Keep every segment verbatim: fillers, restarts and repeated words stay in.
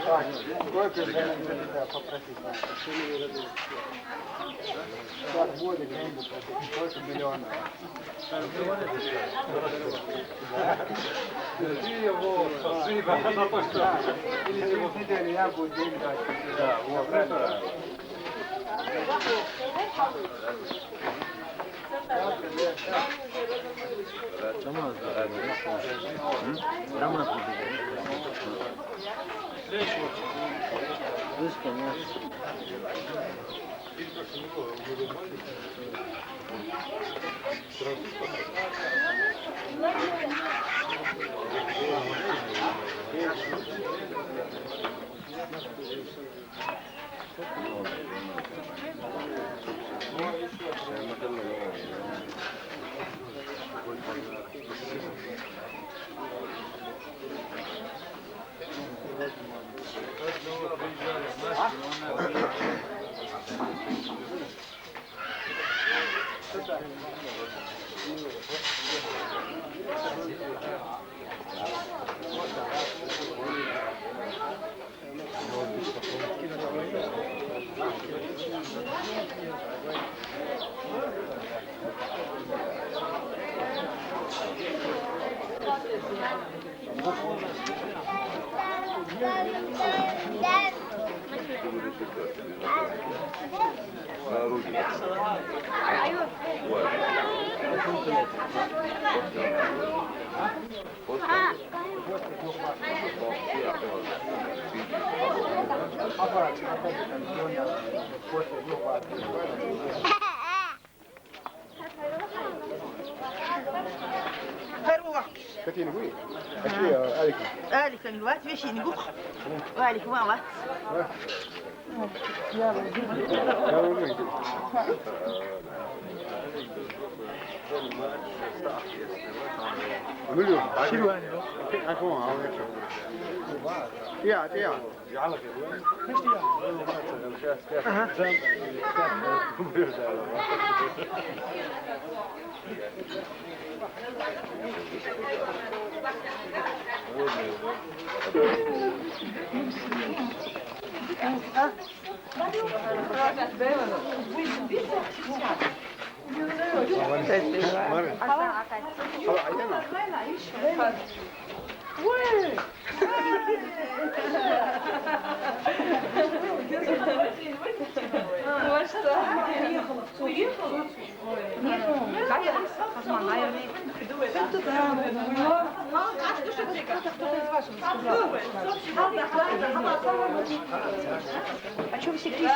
Так, сколько времени нельзя попросить? Так, будет деньги платить. Сколько миллионов? Спасибо. Через неделю я буду деньги дать. Да, вот это. Katin gui. Achi, uh, Alika. Alika ni wat, we shi ni gu. Alika wa wat. Emilio. Shilu ani. Ako, ako. Ya, ya. А чё вы все кричите?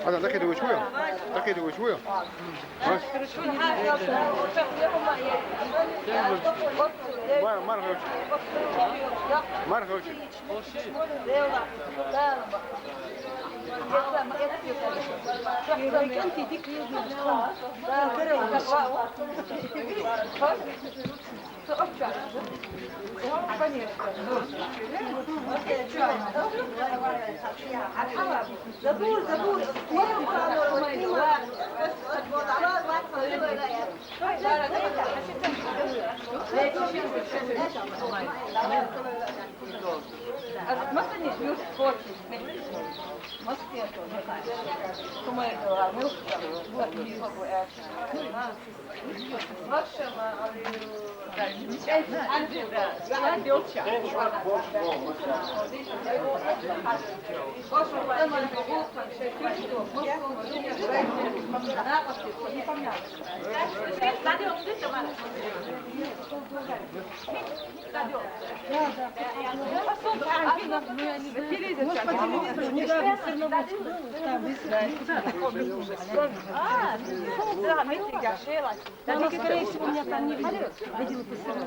هذا تأكد هو شوية. تأكد هو شوية. ها؟ ما، ما رغوش. ما رغوش. Конечно. Забор, забор. Они, скорее всего, меня там не видели. Видела по всему.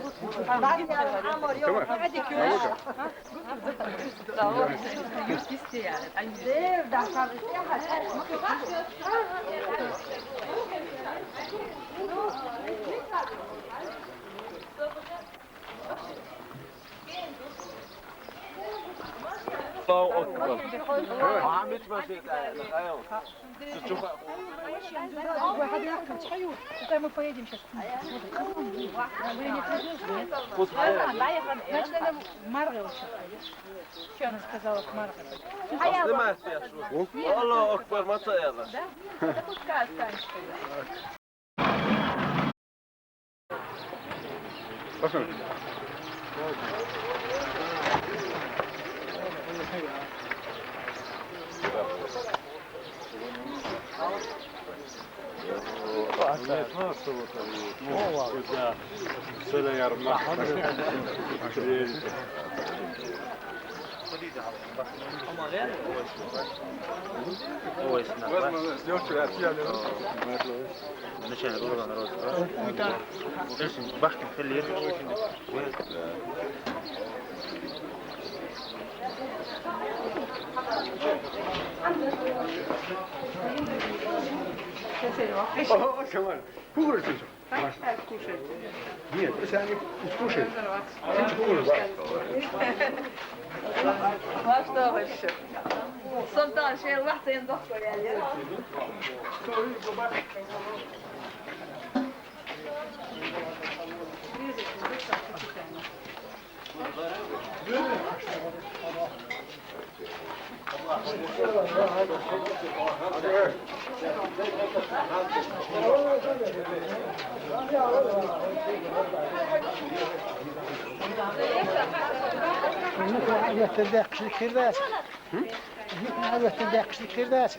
Аллаху акбар. Мухаммед, машина. Ой, мы поедем сейчас. Значит, она Маргел сейчас поедет. Что она сказала к Маргел? Аллаху акбар, маца яла. Да? Пускай останется. Пошли. Нет, ну, а что вот они, ну, да, целая ярмарка. Ой, снова. Начальник уголовного розыска. Эсин бахкин хиллер. Ого, Кемаль, курочка. Нет, если они кушают, ты же кушаешь. Ва что вообще? Сонтан шер вахтен дохуя. Альбетте, дәкши кирдәс. Альбетте, дәкши кирдәс.